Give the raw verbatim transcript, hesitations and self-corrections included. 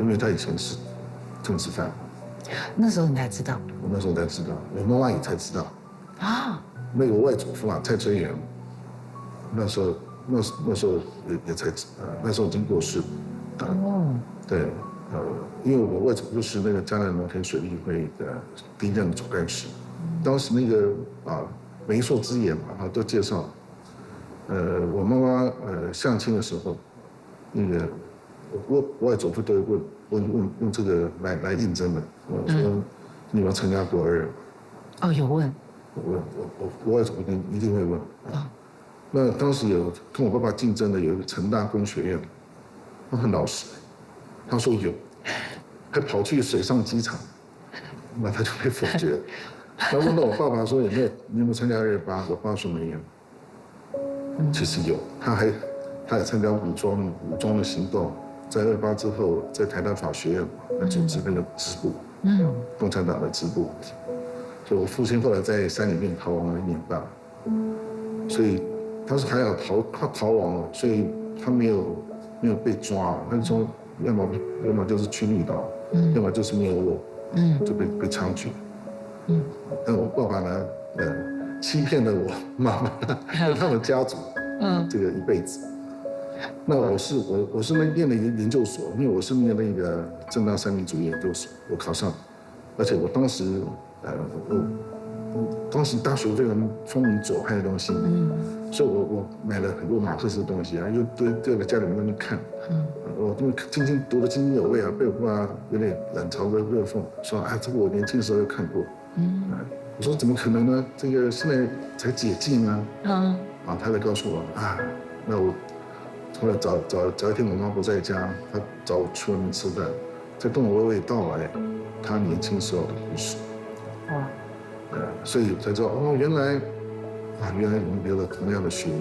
因为他以前是政治犯。那时候你才知道我那时候才知道，我妈妈也才知道。啊？那个外祖父啊，蔡春元，那时候那那时候也也才呃那时候已经过世。哦，对，呃，因为我外祖父是那个嘉南农田水利会的第一任总干事，当时那个啊媒妁之言嘛，啊都介绍，呃，我妈妈呃相亲的时候，那个我我外祖父都会问问问问这个来来应征的，我说你有没有参加过二二？哦，有问，我我我我外祖父一定一定会问。那当时有跟我爸爸竞争的有一个成大工学院，他很老实，他说有，还跑去水上机场，那他就被否决了。那问到我爸爸说有没有你有没有参加二二八？我爸说没有。其实有，他还他也参加武装武装的行动，在二二八之后，在台大法学院来组织那个支部，嗯共产党的支部。所以我父亲后来在山里面逃亡了一年半，所以他是还好逃他逃亡了，所以他没有没有被抓，他说要么要么就是去绿岛，要么就是灭窝，嗯就被被枪决。嗯，但我爸爸呢，呃，欺骗了我妈妈跟他们家族，嗯这个一辈子。那我是我我是念了研研究所，因为我是念那个政大三民主义研究所，我考上，而且我当时呃我我当时大学非常风靡左派的东西，嗯所以我我买了很多马克思的东西啊，又对对着家里面去看，嗯我因为津津读得津津有味啊，被我爸妈有点冷嘲热热讽，说啊这个我年轻的时候就看过，嗯我说怎么可能呢？这个现在才解禁啊！嗯啊，他才告诉我啊，那我后来早早早一天我妈不在家，她找我去外面吃饭，再跟我娓娓道来她年轻时候的故事。哇，呃，所以才知道哦，原来啊，原来我们留了同样的血缘。